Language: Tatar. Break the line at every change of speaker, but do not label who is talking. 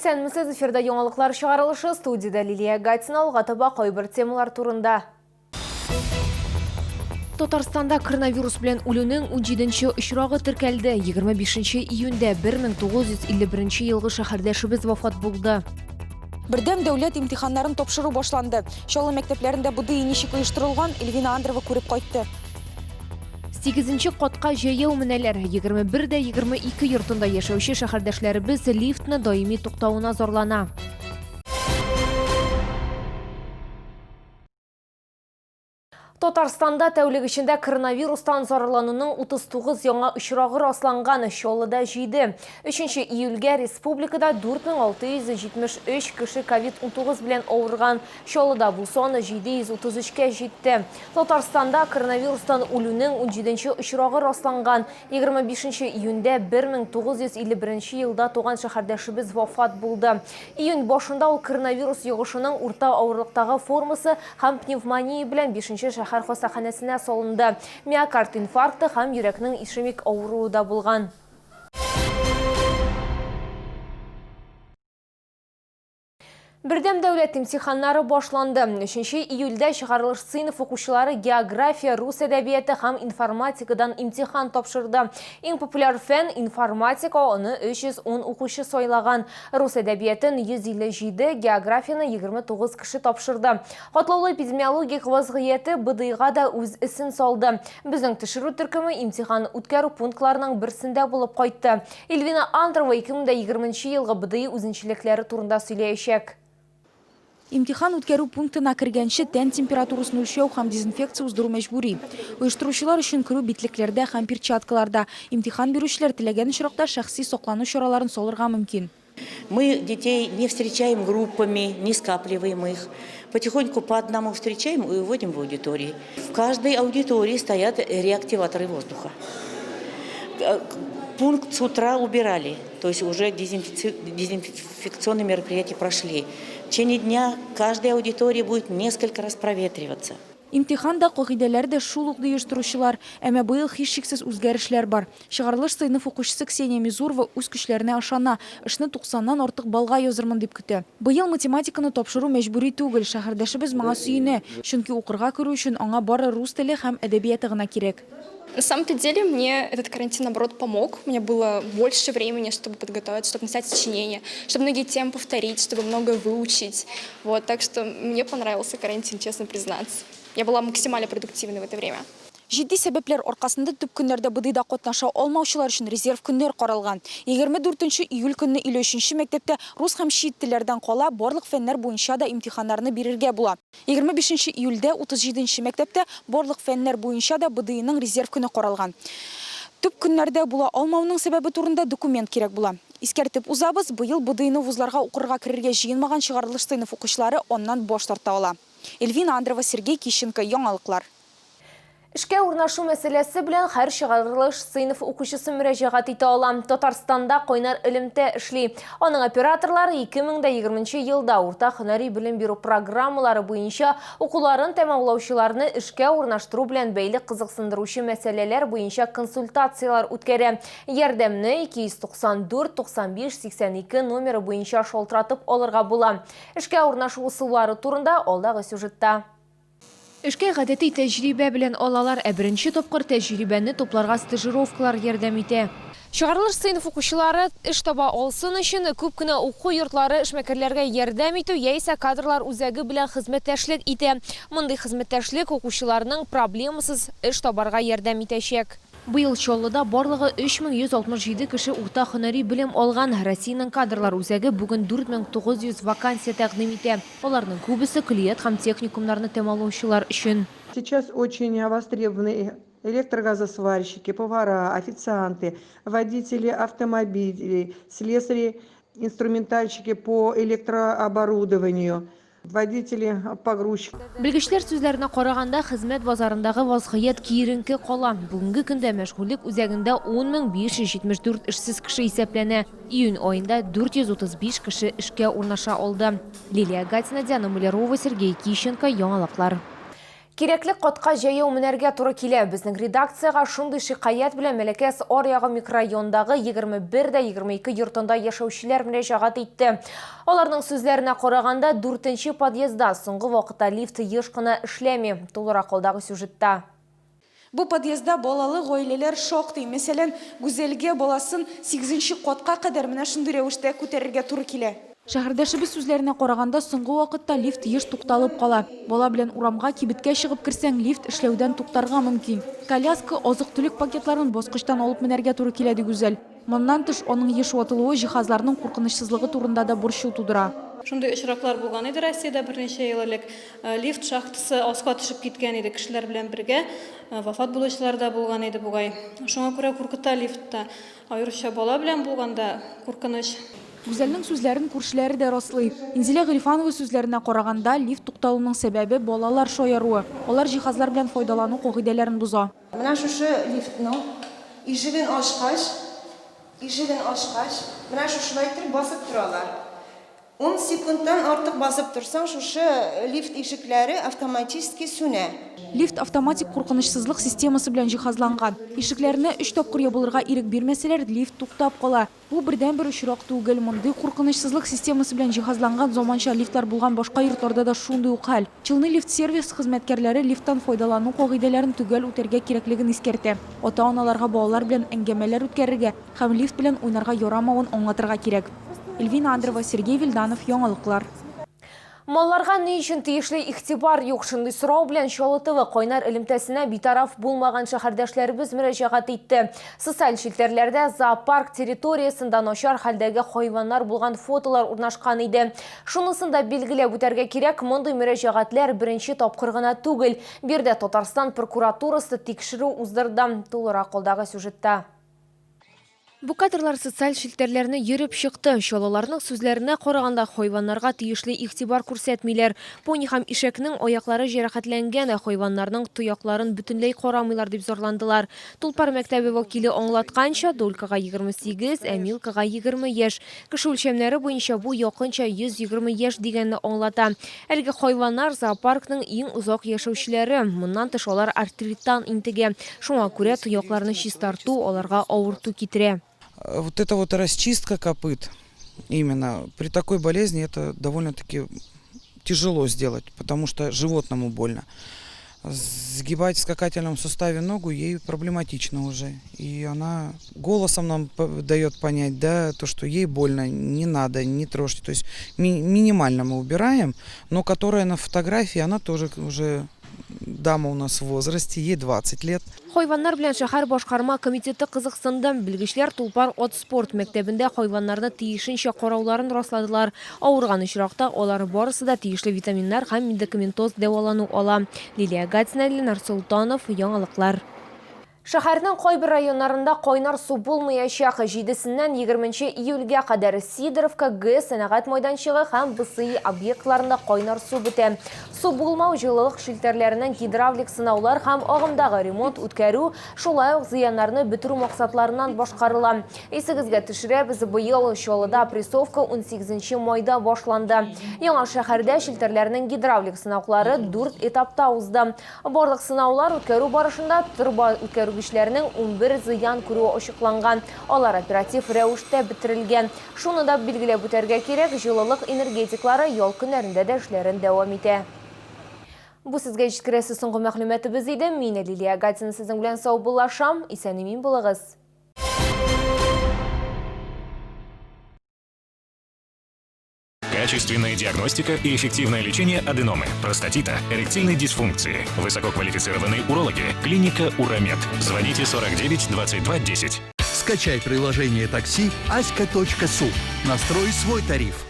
Исәнмесез, эфирда яңалыклар чыгарылышы, студиядә Лилия Гатина, алга таба кайбер темалар турында. Татарстанда коронавирус белән үлүнең 17 очрагы теркәлде. 25 июньдә 1951 елгы шәһәрдәшебез вафат булды.
Бердәм дәүләт имтиханнарын тапшыру башланды. Чаллы мәктәпләрендә БДИ ничек оештырылган, Эльвина Андрова күреп кайтты.
Сигезенче катка җәяү менәләр. 21 дә 22 йортында яшәүче шәһәрдәшләребез лифтны даими туктавына зарлана. Татарстанда тәүлек эчендә коронавирустан зарарлануның 39 яңа очрагы расланган, Чаллыда 7. 3 июльгә республикада 4673 кеше ковид-19 белән авырган. Чаллыда бу сан 733-кә җитте. Татарстанда коронавирустан үлүнең 17 очрагы расланган. 25 июньдә 1951 елда туган шәһәрдәшебез вафат булды. Июнь башында ул коронавирус йогышының урта авырлыктагы формасы һәм пневмония белән бишенче шәһәр хастаханәсенә салынды. Миокард инфаркты һәм йөрәкнең ишемик авыруы да булган. Бердәм дәүләт имтиханнары башланды. 3 июльдә чыгарылыш сыйныф укучылары география, рус әдәбияты һәм информатикадан имтихан тапшырды. Иң популяр фән информатика, аны 310 укучы сайлаган. Рус әдәбиятын 157, географияне 29 кеше тапшырды. Катлаулы эпидемиологик вазгыяте БДИга да үз эсен салды. Безнең төшерү төркеме имтихан үткәрү пунктларының берсендә булып кайтты. Эльвина Андрова 2020 елгы БДИ үзенчәлекләре турында сөйләячәк.
Имтихан үткәрү пунктына кергәнче тән температурасын үлчәү һәм дезинфекция уздыру мәҗбүри. Оештыручылар өчен керү битлекләрдә һәм перчаткаларда. Имтихан бирүчеләр теләгән очракта шәхси саклану чараларын салырга мөмкин.
Мы детей не встречаем группами, не скапливаем их. Потихоньку по одному встречаем и уводим в аудитории. В каждой аудитории стоят реактиваторы воздуха. Пункт с утра убирали, то есть уже дезинфекционные мероприятия прошли. В течение дня каждая аудитория будет несколько раз проветриваться.
Имтихан да, кагыйдәләр дә шул ук, ди оештыручылар. Әмма быел һичшиксез үзгәрешләр бар. Чыгарылыш сыйныф укучысы Ксения Мизурова үз көчләренә ышана, эшне туксаннан артык баллга язырмын дип көтә. Быел математиканы тапшыру мәҗбүри түгел, шәһәрдәшебез моңа сөенә, чөнки укырга керү өчен аңа бары рус теле һәм әдәбияты гына кирәк.
На самом-то деле мне этот карантин, наоборот, помог. У меня было больше времени, чтобы подготовиться, чтобы написать сочинение, чтобы многие темы повторить, чтобы многое выучить. Вот, так что мне понравился карантин, честно признаться. Я была максимально продуктивной в это время.
Җитди сәбәпләр аркасында төп көннәрдә БДИда катнаша алмаучылар өчен резерв көннәр каралган. 24 нче июль көнне 53 нче мәктәптә рус һәм чит телләрдән кала барлык фәннәр буенча да имтиханнарны бирергә була. 25 нче июльдә 37 нче мәктәптә барлык фәннәр буенча да БДИның резерв көне каралган. Төп көннәрдә була алмауның сәбәбе турында документ кирәк була. Искәртеп узабыз, быел БДИны вузларга укырга керергә җыенмаган чыгарылыш сыйныф укучылары аннан баш тарта ала. Эльвина Андрова, Сергей Кищенко, Яңалыклар.
Эшкә урнашу мәсьәләсе белән һәр чыгарылыш сыйныф укучысы мөрәҗәгать итә ала. Татарстанда кайнар элемтә эшли. Аның операторлары 2020 елда урта һөнәри белем бирү программалары буенча укуларын тәмамлаучыларны эшкә урнаштыру белән бәйле кызыксындыручы мәсьәләләр буенча консультацияләр үткәрә. Ярдәмне 294 95 82 номеры буенча шалтыратып алырга була. Эшкә урнашу ысуллары турында алдагы сюжетта. Эшкә гадәти тәҗрибә белән алалар, ә беренче тапкыр тәҗрибәне тупларга стажировкалар ярдәм итә. Чыгарылыш сыйныф укучылары эш таба алсын өчен, күп кенә уку йортлары эшмәкәрләргә ярдәм итү яисә кадрлар үзәге белән хезмәттәшлек итә. Мондый хезмәттәшлек укучыларның проблемасыз эш табарга ярдәм итәчәк. Быел Чаллыда барлыгы 3167 кеше урта һөнәри белем алган. Россиянең кадрлар үзәге бүген 4900 вакансия тәкъдим итә. Аларның күбесе көллият һәм техникумнарны тәмамлаучылар өчен.
Сейчас очень востребованы электрогазосварщики, повара, официанты, водители автомобилей, слесари, инструментальщики по электрооборудованию. Водители погрузчик.
Белгечләр сүзләренә караганда, хезмәт базарындагы вазгыять киеренке кала. Бүгенге көндә мәшгульлек үзәгендә 10 574 эшсез кеше исәпләнә. Июнь аенда 435 кеше эшкә урнаша алды. Лилия Гатина, Диана Малярова, Сергей Кищенко, Яңалыклар. Кирәкле катка җәяү менәргә туры килә. Безнең редакциягә шундый шикаять белән Мәләкәс аръягы микрорайонындагы 21 дә 22 йортында яшәүчеләр мөрәҗәгать итте. Аларның сүзләренә караганда, дүртенче подъездда соңгы вакытта лифт еш кына эшләми. Тулырак алдагы сюжетта.
Бу подъездда балалы гаиләләр шактый. Мәсәлән, Гүзәлгә баласын сигезенче катка кадәр менә шундый рәвештә күтәрергә туры килә. Шәһәрдәшебез сүзләренә караганда, соңгы вакытта лифт еш тукталып кала. Бала белән урамга, кибеткә чыгып керсәң, лифт эшләүдән туктарга мөмкин. Коляска, азык-төлек пакетларын баскычтан алып менәргә туры килә, ди Гүзәл. Моннан тыш, аның еш ватылуы җиһазларның куркынычсызлыгы турында да борчу тудыра.
Шундый очраклар булган иде Россиядә берничә ел элек. Лифт шахтасы аска төшеп киткән иде, кешеләр белән бергә вафат булучылар да булган иде бугай. Шуңа күрә куркыта лифтта. Аеруча бала белән булганда куркыныч.
Гүзәлнең сүзләрен күршеләре дә раслый. Инзилә Гыйльфанова сүзләренә караганда, лифт тукталуның сәбәбе, балалар шаяруы. Алар җиһазлар белән файдалану кагыйдәләрен боза.
Менә шушы лифтның ишеген ачкач, ишеген ачкач, менә шушылай иттереп басып торалар. Ун секундтан артык басып торсаң, шушы лифт ишекләре автоматически сүнә.
Лифт автоматик куркынычсызлык системасы белән җиһазланган. Ишекләрне өч тапкыр ябылырга ирек бирмәсәләр, лифт туктап кала. Бу бердәнбер очрак түгел. Мондый куркынычсызлык системасы белән җиһазланган заманча лифтлар булган башка йортларда да шундый ук хәл. Челны Лифтсервис хезмәткәрләре лифттан файдалану кагыйдәләрен төгәл үтәргә кирәклеген искәртә. Ата-аналарга балалар белән әңгәмәләр үткәрергә һәм лифт белән уйнарга ярамавын аңлатырга кирәк. Эльвина Андрова, Сергей Вильданов, Яңалыклар.
Малларга ни өчен тиешле игътибар юк? Шундый сорау белән Чаллы ТВ кайнар элемтәсенә битараф булмаган шәһәрдәшләребез мөрәҗәгать итте. Социаль челтәрләрдә зоопарк территориясендә начар хәлдәге хайваннар булган фотолар урнашкан иде. Шунысын да билгеләп үтәргә кирәк, мондый мөрәҗәгатьләр беренче тапкыр гына түгел. Биредә Татарстан прокуратурасы тикшерү уздырды. Тулырак алдагы сюжетта. Бу кадрлар социаль челтәрләрне йөреп чыкты. Чаллыларның сүзләренә караганда, хайваннарга тиешле игътибар күрсәтмиләр. Пони һәм ишәкнең аяклары җәрәхәтләнгән, ә хайваннарның тоякларын бөтенләй карамыйлар, дип зарландылар. Тулпар мәктәбе вәкиле аңлатканча, Долькага 28, ә Милкага 20 яшь. Кеше үлчәмнәре буенча бу якынча 120 яшь дигәнне аңлата. Әлеге хайваннар зоопаркның иң озак яшәүчеләре. Моннан тыш, алар артриттан интегә. Шуңа күрә тоякларны чистарту аларга авырту китерә.
Вот эта вот расчистка копыт именно при такой болезни это довольно-таки тяжело сделать, потому что животному больно. Сгибать в скакательном суставе ногу ей проблематично уже. И она голосом нам дает понять, да, то, что ей больно, не надо, не трожьте. То есть минимально мы убираем, но которая на фотографии, она тоже уже дама у нас в возрасте, ей 20 лет.
Хайваннар белән шәһәр башкарма комитеты кызыксынды. Белгечләр Тулпар ат спорт мәктәбендә хайваннарны тиешенчә карауларын расладылар. Авырган очракта алар барысы да тиешле витаминнар һәм медикаментоз дәвалану ала. Лилия Гатина, Ленар Солтанов, Яңалыклар. Шәһәрнең кайбер районнарында кайнар су булмаячак. Җидесеннән егерменче июльгә кадәр Сидоровка ГЭС сәнәгать майданчыгы һәм БСИ объектларында кайнар су бетә. Су булмау җылылык челтәрләренең гидравлик сынаулар һәм агымдагы ремонт үткәрү, шулай ук зыяннарны бетерү максатларыннан башкарыла. Исегезгә төшерәбез, быел Чаллыда опрессовка унсигезенче майда башланды. Яңа шәһәрдә челтәрләрнең гидравлик сынаулары дүрт этапта узды. Барлык сынаулар үткәрү барышында торба үткәргечләрнең 11 зыян күрүе ачыкланган. Алар оператив рәвештә бетерелгән. Шуны да билгеләп үтәргә кирәк, җылылык энергетиклары ял көннәрендә дә эшләрен дәвам итә. Бу сезгә җиткерәсе соңгы мәгълүматыбыз иде. Мин, Лилия Гатина, сезнең белән саубуллашам. Исән-имин булыгыз!
Качественная диагностика и эффективное лечение аденомы, простатита, эректильной дисфункции. Высококвалифицированные урологи. Клиника «Уромед». Звоните 49 22 10.
Скачай приложение такси аська.су. Настрой свой тариф.